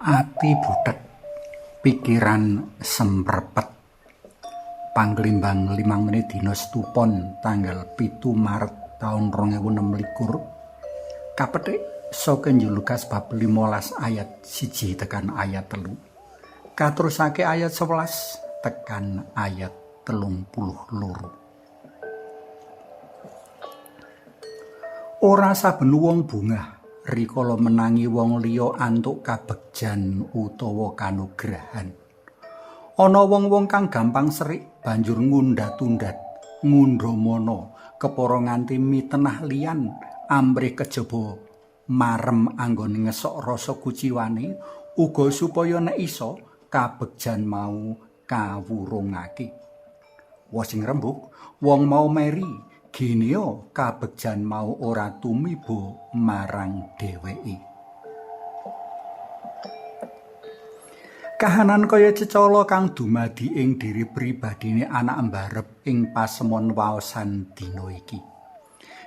Ati butek, pikiran semprepet. Panglimbang 5 menit dina Stupon tanggal 7 Maret taun 2026. Kapethik saka Injil Lukas bab 15 ayat 1 tekan ayat 3. Katerusake ayat 11 tekan ayat 32. Ora saben wong bungah rikala menangi wong liya antuk kabegjan utawa kanugrahan. Ana wong-wong kang gampang serik banjur ngundhat-undhat, ngundhamana kepara nganti mitenah liyan amrih kejaba marem anggone ngesok rasa kuciwane uga supaya nek iso kabegjan mau kawurungake. Wong sing rembug, wong mau meri, genea kabegjan mau ora tumiba marang dheweke. Kahanan kaya cecala kang dumadi ing diri pribadine anak mbarep ing pasemon waosan dina iki.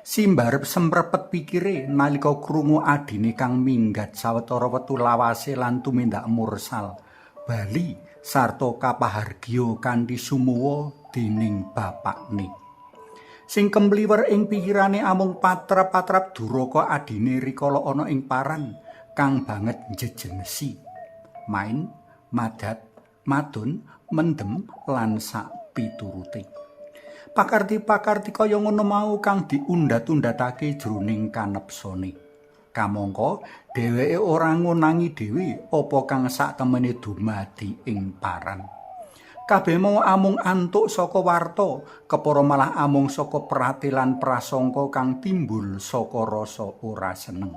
Si mbarep semprepet pikire nalika krungu adine kang minggat sawetara wektu lawase lan tumindak mursal bali sarta kapahargya kanthi sumuwa dening bapakne. Sing kemliwer ing pikirane amung patrap-patrap duraka adine rikala ana ing paran kang banget njejengsi. Main, madat, madun, mendem lan sak piturute. Pakarti-pakarti kaya ngono mau kang diundhat-undhatake jroning kanepsone. Kamangka dheweke ora ngonangi dhewe apa kang sak temene dumadi ing paran. Kabeh mau amung antuk saka warta, kepara malah amung saka pratelan prasangka kang timbul saka rasa ora seneng.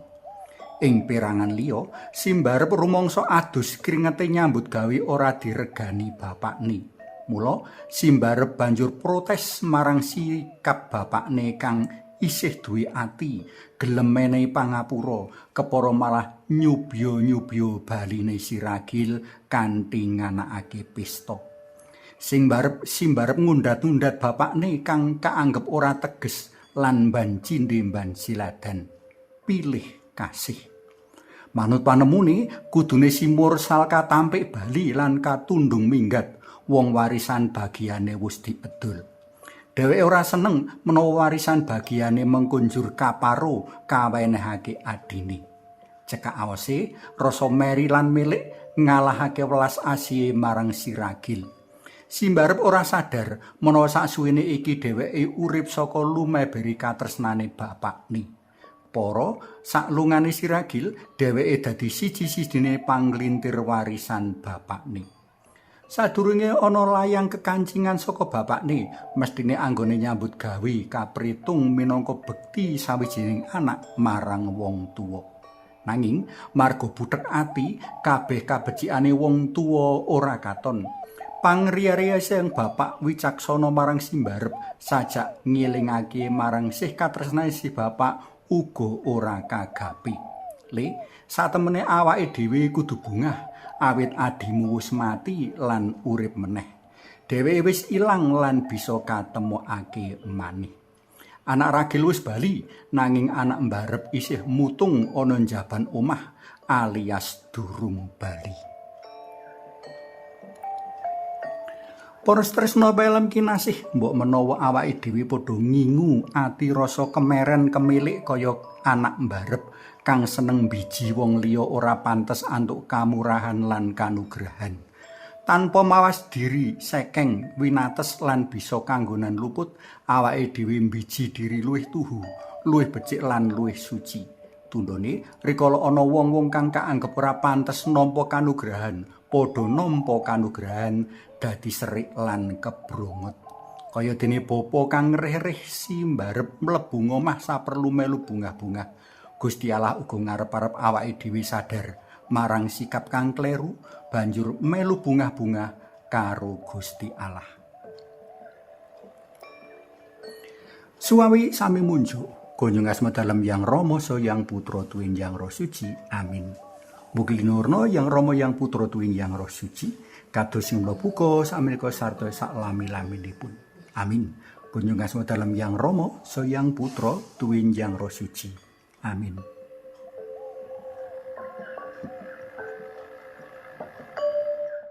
Ing perangan liya, simbarep rumangsa adus kringete nyambut gawe ora diregani bapakne. Mula simbarep banjur protes marang sikap bapakne kang isih duwe ati, gelem menehi pangapura, kepara malah nyubya-nyubya baline Siragil kanthi nganakake pesta. Simbarep ngundhat-undhat bapakne kang kaanggep ora teges lan ban cindhe ban siladan. Pilih kasih. Manut panemune kudune si mursal katampik bali lan katundhung minggat wong warisan bagiane wis diedol. Dheweke ora seneng menawa warisan bagiane mengkunjur kaparo kawenehake adine. Cekak awase rasa meri lan milik ngalahake welas asihe marang Siragil. Simbarep ora sadar menawa saksuwene iki dheweke urip saka lumeberi katresnane bapakne. Para saklungane Siragil, dheweke dadi siji-sijine panglintir warisan bapakne. Sadurunge ana layang kekancingan saka bapakne, mestine anggone nyambut gawe kapritung minangka bekti sawijining anak marang wong tuwa. Nanging marga butek ati, kabeh kabecikane wong tuwa ora katon. Pangriya-riya sang bapak wicaksana marang simbarep sajak ngelingake marang sih katresnane si bapak uga ora kagapi. Le, satemene awake dhewe kudu bungah awit adimu wis mati lan urip meneh. Dheweke wis ilang lan bisa katemokake maneh. Anak ragil wis bali nanging anak mbarep isih mutung ana njaban omah alias durung bali. Para tresna pelem kinasih, mbok menawa awake dhewe padha ngingu ati rasa kemeren kemilik kaya anak mbarep kang seneng biji wong liya ora pantes antuk kamurahan lan kanugrahan. Tanpa mawas diri sekeng winates lan bisa kanggonan luput, awake dhewe mbiji diri luwih tuhu, luwih becik lan luwih suci. Tundhone rikala ana wong-wong kang kaanggep ora pantes nampa kanugrahan, padha nampa kanugrahan dadi serik lan kebrongot. Kaya dene bapa kang ngreh-reh simbarep mlebu ngomah saperlu melu bungah-bungah. Gusti Allah uga ngarep-arep awake dhewe sadar marang sikap kang kleru, banjur melu bungah-bungah karo Gusti Allah. Suwawi sami munjuk. Kunjung asma dalem Yang Rama saha Yang Putra tuwin Yang Roh Suci. Amin. Mugi linurna Yang Rama Yang Putra tuwin Yang Roh Suci kados sing mlebu samenika sarta saklami-laminipun. Amin. Kunjung asma dalem Yang Rama saha Yang Putra tuwin Yang Roh Suci. Amin.